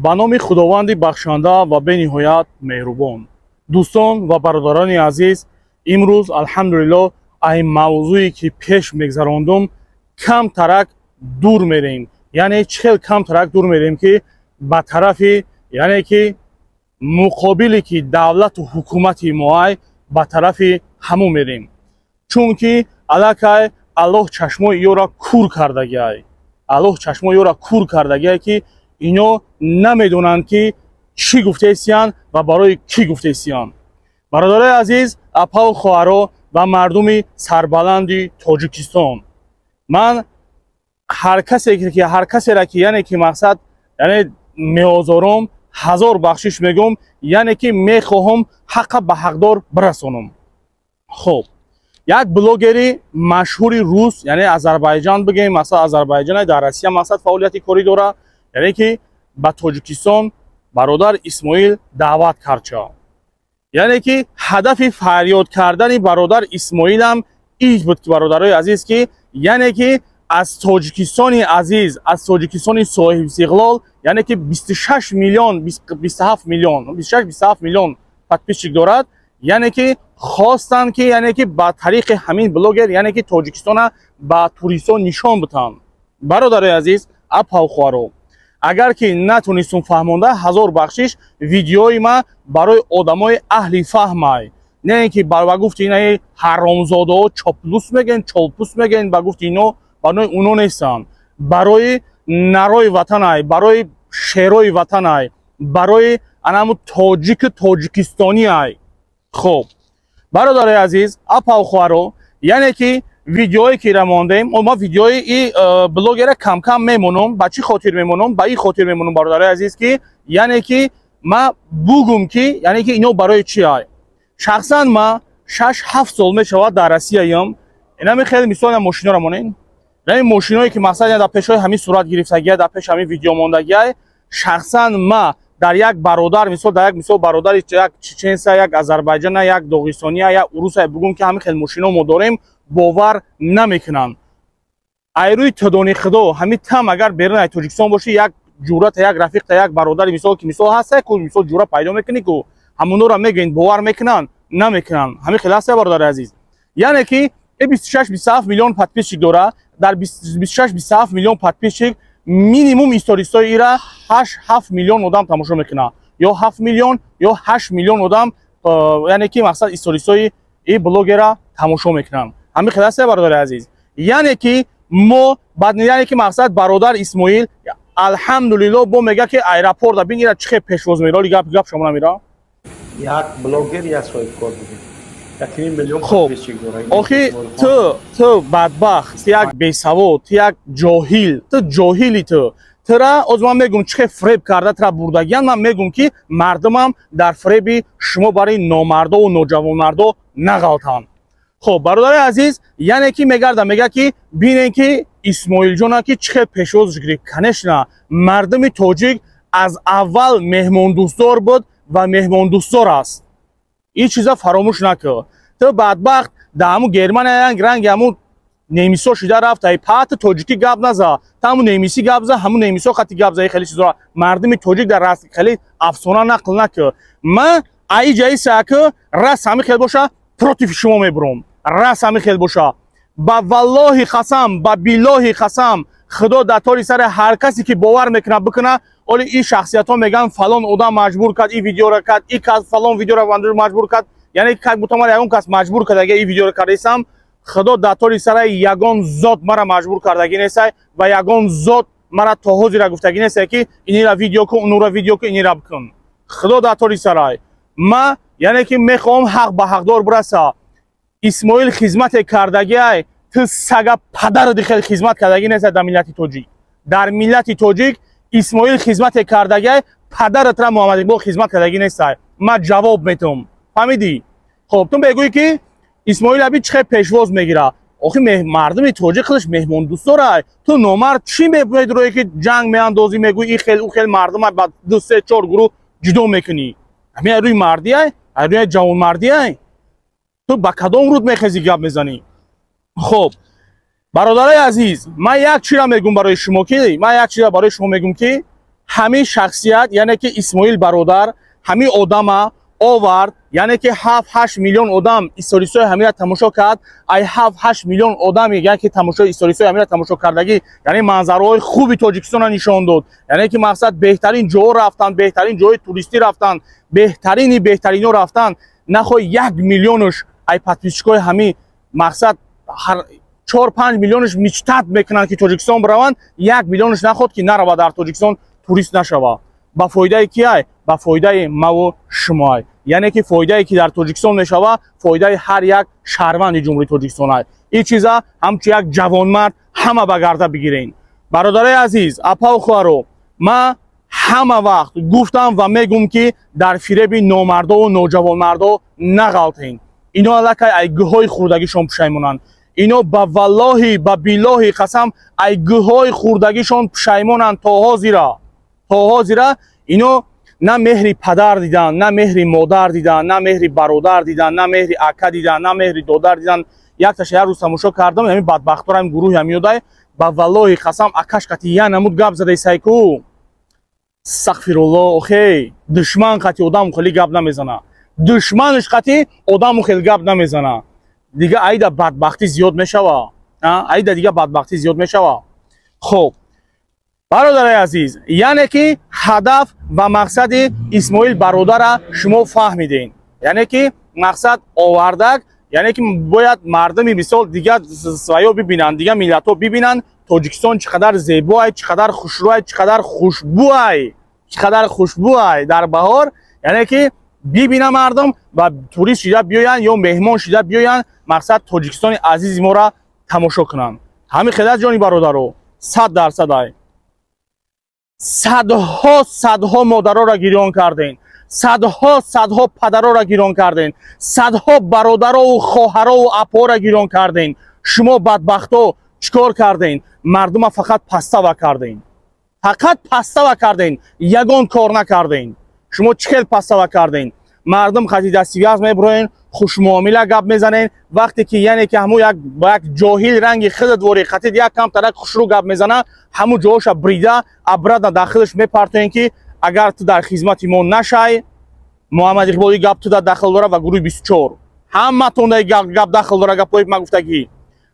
Ба номи Худованди бахшанда ва бениҳоят меҳрубон. Дӯстон ва бародарони азиз, имрӯз, алҳамдулилло, ай мавзӯе ки пеш мегзарондум, камтарак дур мерем. Яъне чӣ хел камтарак дур мерем, ки ба тарафи, яъне ки муқобиле ки давлату ҳукумати моай, ба тарафи ҳамун мерем, чунки аллакай Аллоҳ чашмои ёра кур кардагиай. Аллоҳ чашмои ёра кур кардагиай, ки ино намедонанд, ки чӣ гуфтаистиянд ва барои кӣ гуфтаистиянд. Бародарои азиз, апаву хоҳаро ва мардуми сарбаланди Тоҷикистон, ман ҳар касе ки, ҳар касера ки, яъне ки мақсад, яъне меозорум, ҳазор бахшиш мегӯм. Яъне ки мехоҳам ҳаққа ба ҳақдор бирасонам. Хуб, як блогери машҳури рус, яъне Азарбайҷан бигем, масалан, Азарбайҷан, дар Россия мақсад фаъолияти корӣ дора, яъне ки ба Тоҷикистон бародар Исмоил даъват кардча. Яъне ки ҳадафи фарёд кардани бародар Исмоилам ин буд ки, бародарои азиз, ки яъне ки аз Тоҷикистони азиз, аз Тоҷикистони соҳибистиқлол, яъне ки 26 миллион, 27 миллион, 26, 27 миллион подписчик дорад, яъне ки хостанд, ки яъне ки ба тариқи ҳамин блогер, яъне ки Тоҷикистона ба туристон нишон битанд. Бародарои азиз, апаву хоҳаро, агар ки натонистум фаҳмонда, ҳазор бахшиш. Видеои ма барои одамои аҳли фаҳмай, не ин ки ба гуфти инаи ҳаромзодаҳо, чоплус мегӯен, чолпус мегӯен, ба гуфти ино, барои уно нестанд. Барои нарои ватанай, барои шерои ватанай, барои анаму тоҷику тоҷикистониай. Хуб, бародарои азиз, апаву хоҳаро, яъне ки видеое ки рамондем, ма видеои и блогера камкам мемонам. Ба чӣ хотир мемонам? Ба ин хотир мемонам, бародарои азиз, ки яъне ки ма бугум, ки яъне ки ино барои чи ай. Шахсан ма 6-7 сол мешавад, дар Россияям. Инами хеле мисол, мошиноро монен, инами мошиное ки мақсад дар пешҳои ҳамин сурат гирифтагия, дар пеш ҳамин видео мондагиай. Шахсан ма дар як бародар, мисол, дар як мисол бародари як чеченса, як азарбайҷана, як доғистония, як уруса бугум, ки ҳамин хел мошино мо дорем, бовар намекунанд. Айрӯи тудони худо ҳамин там, агар берун ай Тоҷикистон бошӣ, як ҷурата, як рафиқта, як бародари, мисол ки мисол ҳаста ку, мисол ҷура пайдо мекунӣ ку, ҳамонора мегӯен, бовар мекунанд, намекунанд. Ҳамин хел ҳаста, бародари азиз. Яъне ки 26, 27 миллион подписчик дора. Дар 26, 27 миллион подписчик минимум историсои ира 8, 7 миллион одам тамошо мекунад, ё 7 миллион, ё 8 миллион одам, яъне ки мақсад историсои и блогера тамошо мекунанд. Ҳамин хел ҳаста, бародари азиз. Яъне ки мо баъд, яъне ки мақсад бародар Исмоил, алҳамдулилло, бо мега, ки аэропорта бин, ира чӣ хел пешвоз мероли. Гап гап шумо намера. Як блогер, як соҳибкор будем. Хуб, охи ту бадбахт, ту як бесавод, ту як ҷоҳил, ту ҷоҳили. Ту тура оз ман мегӯм, чӣ хел фреб карда тура бурдагиян. Ман мегӯм, ки мардумам дар фреби шумо барои номардову ноҷавонмардо нағалтанд. Хуб, бародари азиз, яъне ки мегарда, мега, ки бинен, ки Исмоилҷона ки чӣ хел пешвозш гирифт. Конечно, мардуми тоҷик аз аввал меҳмондӯстдор буд ва меҳмондӯстдор аст. Ин чиза фаромӯш накун. Ту бадбахт, дар ҳамун Германия ранги ҳамун немисо шида рафта, паҳти тоҷикӣ гап наза, та ҳамун немисӣ гап за, ҳамун немисо хати гап за. Хеле чизора мардуми тоҷик дар раст хеле афсона нақл накун. Ман аи ҷаи сааку раст ҳамин хел боша, против шумо мебурам. Раст ҳамин хел боша, ба валлоҳи қасам, ба биллоҳи қасам, Худо дар тори сари ҳар касе ки бовар мекунад, бикуна. Оли ин шахсиятҳо мегӯянд, фалон одам маҷбур кард, ин видеоро кард, ин кас фалон видеоро маҷбур кард. Яъне как будто мара ягон кас маҷбур кард. Агар ин видеоро кардаистам, Худо дар тори сараи ягон зот мара маҷбур кардагӣ нестай ва ягон зот мара то ҳозира гуфтагӣ нестай, ки инира видео кун, унура видео кун, инира бикун. Худо дар тори сарай. Ма яъне ки мехоҳам ҳақ ба ҳақдор бираса. Исмоил хизмате кардагиай, ту сага падаради хел хизмат кардагӣ нестай дар миллати тоҷик. Дар миллати тоҷик Исмоил хизмате кардагиай, падаратра Муҳаммад Иқбол хизмат кардагӣ нестай. Ман ҷавоб метавам, фаҳмидӣ? Хоб, ту мегӯӣ, ки Исмоил аби чӣ хел пешвоз мегирад. Охи мардуми тоҷик худаш меҳмондӯстдорай. Ту номард, чӣ медурое, ки ҷанг меандозӣ, мегӯӣ ин хел, ӯ хел, мардума ба ду, се, чор гурӯҳ ҷудо мекунӣ? Ҳамин рӯи мардиай, рӯи ҷавонмардиай? Ту ба кадом руд мехезӣ, гап мезанӣ? Хоб, бародарои азиз, ман як чиро мегӯм барои шумо, ки ман як чиро барои шумо мегӯм, ки Ҳамин шахсият, яъне ки Исмоил бародар, ҳамин одама овард, яъне ки 7-8 миллион одам историсои ҳамира тамошо кард. Ай 7-8 миллион одами, яъне ки тамошои историсои ҳамира тамошо кардагӣ, яъне манзараҳои хуби Тоҷикистонро нишон дод, яъне ки мақсад беҳтарин ҷоҳо рафтанд, беҳтарин ҷоҳои туристӣ рафтанд, беҳтарини беҳтарино рафтанд. Нахоҳ 1 миллионш ай подписчикои ҳамин мақсад 4-5 миллионш мечтать мекунанд, ки Тоҷикистон бираванд, 1 миллионш нахоҳад, ки нарава, дар Тоҷикистон турист нашава. Ба фоидаи киай? Ба фоидаи маву шумоай. Яъне ки фоидае, ки дар Тоҷикистон мешава, фоидаи ҳар як шаҳрванди Ҷумҳурии Тоҷикистон ай. Ин чиза ҳамчун як ҷавонмард ҳама ба гарда бигирен. Бародарои азиз, апаву хоҳаро, ман ҳама вақт гуфтам ва мегӯм, ки дар фиреби номардову ноҷавонмардо нағалтен. Ино аллакай ай гӯҳҳои хурдагишон пушаймонанд. Ино ба валлоҳи, ба биллоҳи қасам, ай гӯҳҳои хурдагишон пушаймонанд. То ҳозира ино на меҳри падар дидан, на меҳри модар дидан, на меҳри бародар дидан, на меҳри ака дидан, на меҳри додар дидан. Якташа як рӯз тамошо кардам, ҳамин бадбахтор, ҳамин гурӯҳи ҳамиёдай, ба валлоҳи қасам, акаш қати я намуд гап задаи сайку. Астағфирулло, охей, душман қати одам хеле гап намезана, душманаш қати одаму хеле гап намезана. Дига айда бадбахтӣ зиёд мешава, айда дига бадбахтӣ зиёд мешава. Хуб, бародари азиз, яъне ки ҳадаф ва мақсади Исмоил бародара шумо фаҳмидем. Яъне ки мақсад овардак, яъне ки бояд мардуми мисол дига своё бибинанд, дига миллатҳо бибинанд, Тоҷикистон чӣ қадар зебоай, чӣ қадар хушрӯай, чӣ қадар хушбӯай, чӣ қадар хушбӯай дар баҳор. Яъне ки бибина мардум ва турист шида биёянд ё меҳмон шида биёянд, мақсад Тоҷикистони азизи моро тамошо кунанд. Ҳамин хелат, ҷони бародаро, 100% ай. Садҳо садҳо модароро гирён кардем, садҳо садҳо падароро гирён кардем, садҳо бародарову хоҳарову апоро гирён кардем. Шумо бадбахто чӣ кор кардем? Мардума фақат подстава кардем, фақат подстава кардем, ягон кор накардем. Шумо чӣ хел подстава кардем? Мардум қати дастивяз мебуроен, хушмуомила гап мезанен. Вақте ки, яъне ки ҳамун як ба як ҷоҳил ранги худат вори қатид як камтарак хушрӯ гап мезана, ҳамун ҷоҳоша брида, обратно дар худаш мепартоен, ки агар ту дар хизмати мо нашай. Муҳаммад Иқболи гап туда дахл дора ва гурӯҳи 24 ҳаматон гап дахл дора. Гапҳои ма гуфтагӣ,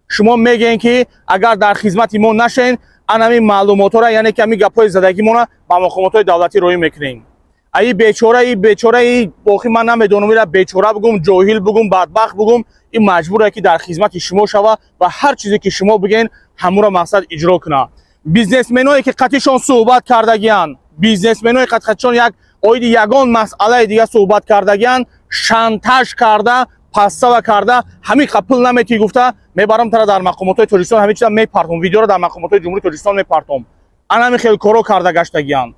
шумо мегӯен, ки агар дар хизмати мо нашен, анами маълумотҳоро, яъне ки ҳамин гапҳои задагимона ба мақомотҳои давлатӣ роҳӣ мекунем. Аи бечора, и бечора, и охи ман намедонам, ира бечора бугум, ҷоҳил бугум, бадбахт бугум. Ин маҷбуре, ки дар хизмати шумо шава ва ҳар чизе ки шумо бигӯен, ҳамуро мақсад иҷро куна. Бизнесменое ки қатишон суҳбат кардагиянд, бизнесменое қатишон як оиди ягон масъалаи дига суҳбат кардагиянд, шантаж карда, подстава карда, ҳамин қа пул наметӣ гуфта, мебарам тара дар мақомотҳои Тоҷикистон, ҳамин чиза мепартом, видеоро дар мақомотҳои Ҷумҳурии Тоҷикистон мепартом. Ана ҳамин хел коро карда гаштагиянд.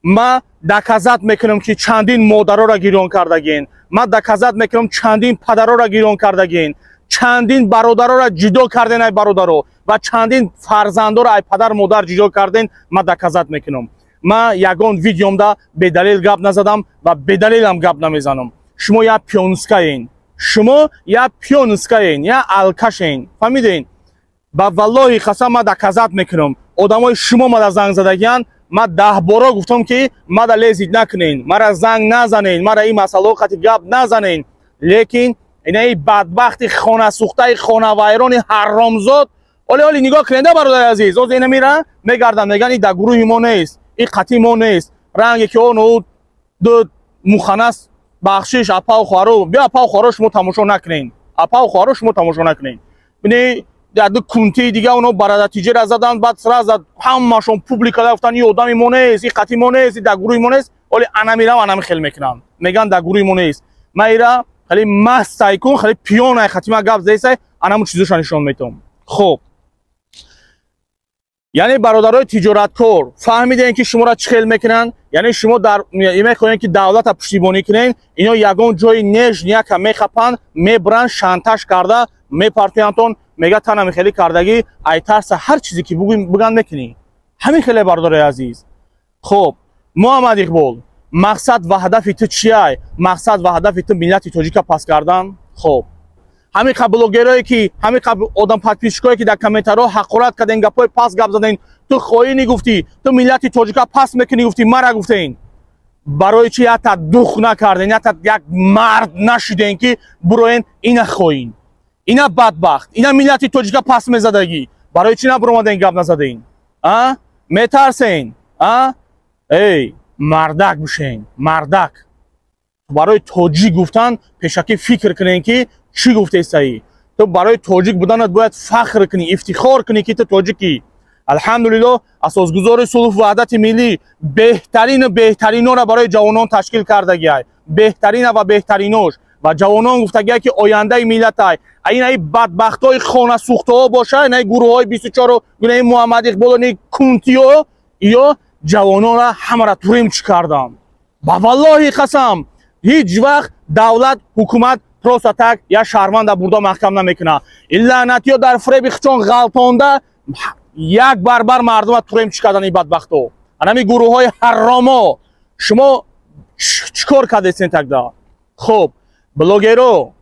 Ма доказать мекунам, ки чандин модароро гирён кардагин. Ма доказать мекунам, чандин падароро гирён кардагин, чандин бародароро ҷудо карден ай бародаро ва чандин фарзандоро ай падар модар ҷудо карден. Ма доказать мекунам. Ма ягон видеомда бедалил гап назадам ва бедалилам гап намезанам. Шумо я пьянскаен, шумо я пьянскаен, я алкашен, фаҳмиден? Ба валлоҳи қасам, ма доказать мекунам. Одамои шумо мада занг задагиянд. Ма 10 боро гуфтам, ки мада лезить накунен, мара занг назанен, мара ин масъалаҳо қати гап назанен. Лекин инаи бадбахти хонасӯхтаи хонавайрони ҳаромзод, оли оли нигоҳ куненда, бародари азиз, оз ина мира мегардам, меган, и дар гурӯҳи мо нест, и қати мо нест. Ранге ки ону ду муханас. Бахшиш, апау хоҳаро, биё, апау хоҳаро, шумо тамошо накунен. Апау хоҳаро, шумо тамошо накунен. Бини, ду кунтии дига оно барадатиҷера заданд, баъд сразу ҳамашон публика гуфтанд, и одами мо нест, и қати мо нест, и дар гурӯҳи мо нест. Оли анамирам анами хел мекунанд, меган, дар гурӯҳи мо нест. Ма ира хеле мастай кун, хеле пьяный хати ма гап заисай, анаму чизоша нишон метавам. Хуб, яъне бародарои тиҷораткор, фаҳмидем, ки шуморо чӣ хел мекунанд. Яъне шумо дар мехоҳем, ки давлата пуштибонӣ кунем, ино ягон ҷои нежнияка мехапанд, мебуранд, шантаж карда мепартояндтон. Мега, танами хеле кардагӣ, ай тарса ҳар чизе ки буганд, мекунӣ. Ҳамин хеле, бародарои азиз. Хуб, Муҳаммад Иқбол, мақсад ва ҳадафи ту чиай? Мақсад ва ҳадафи ту миллати тоҷика паст кардан. Хуб. Ҳамин қа блогерое ки, ҳамин қа одам подписчикое ки дар комментариҳо ҳақорат карден, гапҳои паст гап заден, ту хоинӣ гуфтӣ, ту миллати тоҷика паст мекунӣ гуфтӣ, мара гуфтен. Барои чи ята дух накарден, ята як мард нашиден, ки буроен ина хоин, ина бадбахт, ина миллати тоҷика паст мезадагӣ? Барои чӣ набуромаден, гап назаден? А метарсен? А эй, мардак бишен, мардак. Барои тоҷик гуфтан пешакӣ фикр кунен, ки чӣ гуфтесаӣ. Ту барои тоҷик буданат бояд фахр кунӣ, ифтихор кунӣ, ки ту тоҷикӣ. Алҳамдулилло, асосгузори сулҳу ваҳдати миллӣ беҳтарину беҳтаринора барои ҷавонон ташкил кардагиай, беҳтарина ва беҳтаринош ва ҷавонон гуфтагиай, ки ояндаи миллатай. Инаи бадбахтҳои хонасӯхтаҳо боша, инаи гурӯҳҳои 24-у, гунаи Муҳаммад Иқболу, ни кунтиё, ё ҷавононра ҳамара туремчӣ карданд. Ба валлоҳи қасам, ҳеҷ вақт давлат, ҳукумат просто так як шаҳрванда бурда маҳкам намекунад. Лаънатиё дар фреби хичон ғалтонда, як барбар мардума туремчӣ кардан ин бадбахтҳо, анами гурӯҳҳои ҳаромо. Шумо чӣ кор кардесен тогда? Хуб, блогеро,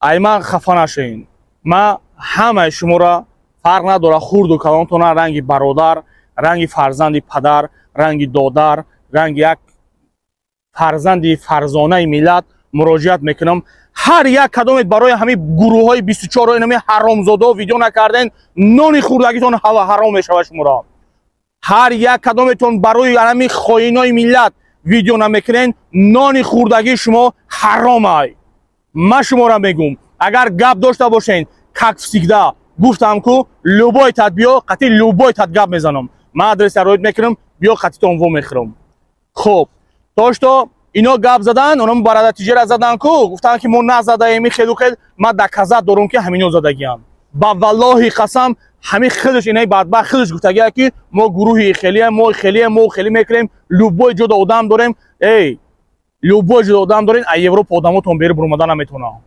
ай ман хафа нашен. Ман ҳамаи шуморо, фарқ надорад хурду калонтона, ранги бародар, ранги фарзанди падар, ранги додар, ранги як фарзанди фарзонаи миллат муроҷиат мекунам. Ҳар як кадомет барои ҳамин гурӯҳҳои 24 инами ҳаромзодао видео накарден, нони хӯрдагитон ҳаром мешавад шуморо. Ҳар як кадометон барои ҳамин хоинои миллат видео намекунен, нони хӯрдагии шумо ҳаромай. Ман шуморо мегум, агар гап дошта бошен, как всегда гуфтам ку, любой тат биё, қати любой тат гап мезанам. Ман адреса роид мекунам, биё, қатитон во мехӯрам. Хуб, то что ино гап задан, оно барадатиҷера задан ку, гуфтанд, ки мо назадаем, хелу хел. Ман доказать дорум, ки ҳамино задагиам. Ба валлоҳи қасам, ҳамин хелш, инаи бадбахт хелш гуфтагия, ки мо гурӯҳи хелием, мо хелием, мо хелӣ мекунем, любой ҷода одам дорем. Эй, любой ҷода одам дорем, а Европа одамотон бери буромада наметавонам.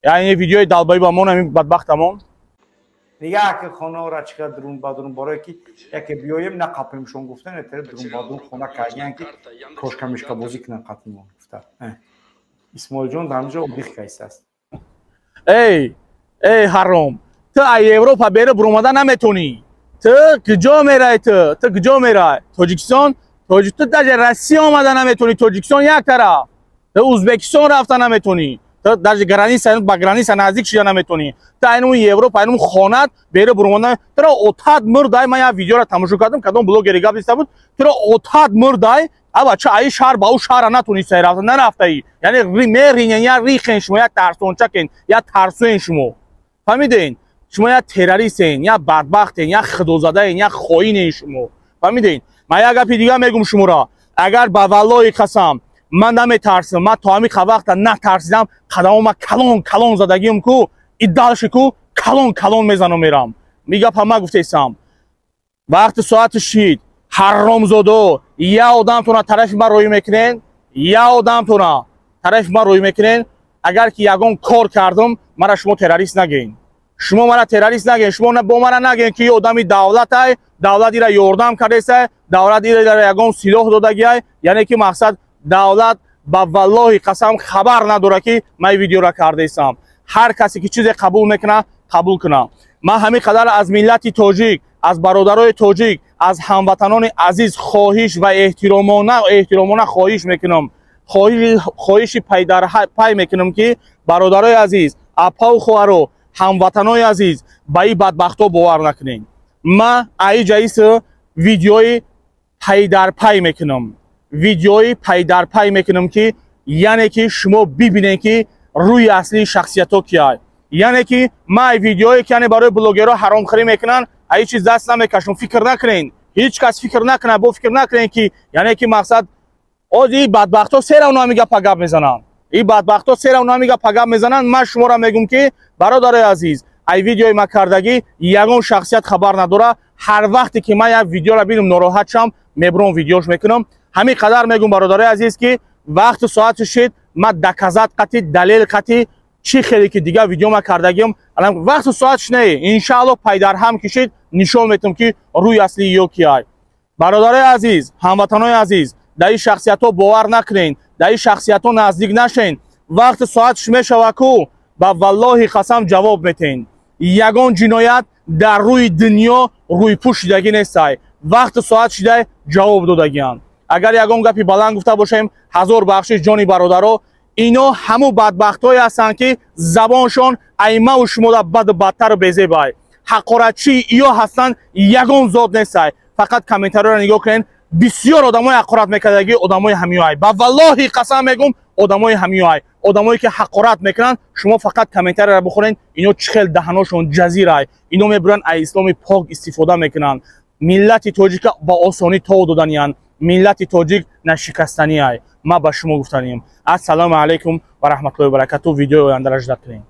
Яъне видеои далбаи ба мон, ҳамин бадбахтамон. Нигаҳ ки хонаро чӣ қадр дурун ба дурун, барое ки яке биёем, нақапемшон гуфтан, этаре дурун ба дурун хона кардиян, ки кошка-мишка бозӣ кунан қатимон гуфта. Исмоилҷон дар ҳамҷо отдых кайсааст. Эй, эй, ҳаром, ту а Европа бери буромада наметонӣ. Ту куҷо мерай? Ту куҷо мерай? Тоҷикистон, ту даже Россия омада наметонӣ, Тоҷикистон як тараф. Ту Узбекистон рафта наметонӣ, ту даже граница ба граница наздик шида наметонӣ. Ту айнун Европа, айнун хонат бери буромада. Туро отат мурдай. Ман як видеоро тамошо кардам, кадом блогери гап диста буд. Туро отат мурдай, аба ча аи шаҳр ба ӯ шаҳра натонистай рафта, нарафтаӣ. Яъне меринен, я рихен шумо, як тарсончакен, як тарсуен шумо, фаҳмиден? Шумо як террористен, як бадбахтен, як худозадаен, як хоинен шумо, фаҳмиден? Ман як гапи дига мегум шуморо. Агар ба валлоҳи қасам, ман наметарсам. Ман то ҳамин вақта натарсидам. Қадамома калон калон задагиам ку, и дальше ку калон калон мезанам, мерам. Ми гапа ма гуфтесам. Вақти соати шид, ҳаромзодо, я одамтона тарафи ман роӣ мекунен, я одамтона тарафи ман роӣ мекунен. Агар ки ягон кор кардам, мара шумо террорист нагӯен. Шумо мара террорист нагӯен. Шумо бо мара нагӯен, ки одами давлатай, давлат ира ёрдам кардесай, давлат ира ягон силоҳ додагиай. Яъне ки мақсад, давлат ба валлоҳи қасам хабар надорад, ки ман видеора кардаистам. Ҳар касе ки чизе қабул мекунад, қабул кунад. Ман ҳамин қадар аз миллати тоҷик, аз бародарои тоҷик, аз ҳамватанони азиз хоҳиш ва эҳтиромона, эҳтиромона хоҳиш мекунам, хоҳиши пайдарпай мекунам, ки бародарои азиз, апаву хоҳаро, ҳамватанои азиз, ба ин бадбахтҳо бовар накунед. Ман аиҷаис видеои пайдарпай мекунам, видеои пайдарпай мекунам, ки яъне ки шумо бибинед, ки рӯи аслии шахсиятҳо кияй. Яъне ки ман видеое ки яъне барои блогерҳо ҳаромхӯрӣ мекунанд, ҳеҷ чиз даст намекашам. Фикр накунед, ҳеҷ кас фикр накунад, бо фикр накунед, ки яъне ки мақсад ози бадбахтҳо серавно ҳамин гапа гап мезананд. Ин бадбахтҳо серавно ҳамин гапа гап мезананд. Ман шуморо мегӯм, ки бародарои азиз, ай видеои ма кардагӣ ягон шахсият хабар надорад. Ҳар вақте ки ман як видеоро бинам, нороҳат шам, мебурам, видеош мекунам. Ҳамин қадар мегӯм, бародарои азиз, ки вақту соати шид, ман доказать қатӣ, далел қатӣ, чӣ хеле ки дигар видео ма кардагиам, вақту соатш не, иншаалло, пайдарҳам кишид, нишон метам, ки рӯи аслии ё киай. Бародарои азиз, ҳамватанои азиз, дар ин шахсиятҳо бовар накунед, дар ин шахсиятҳо наздик нашен. Вақти соатш мешава ку. Ба валлоҳи қасам, ҷавоб метен. Ягон ҷиноят дар рӯи дунё рӯйпӯш шидагӣ нестай. Вақту соат шидай, ҷавоб додагианд. Агар ягон гапи баланд гуфта бошем, ҳазор бахшиш, ҷони бародаро. Ино ҳамун бадбахтҳое ҳастанд, ки забоншон аймаву шумода баду бадтару безебай. Ҳақоратчии иё ҳастанд, ягон зот нестай. Фақат комментариёро нигоҳ кунед. Бисёр одамои ҳақорат мекардагӣ одамои ҳамиёай. Ба валлоҳи қасам мегӯм, одамои ҳамиёай, одамое ки ҳақорат мекунанд. Шумо фақат комментарияро бихонед, ино чӣ хел даҳаношон ҷазирай. Ино мебуранд, аз исломи пок истифода мекунанд, миллати тоҷика ба осонӣ тов доданиянд. Миллати тоҷик нашикастаниай. Ма ба шумо гуфтанем. Ассалому алайкум ва раҳматуллоҳи баракату. Видеои ояндаро ждать кунем.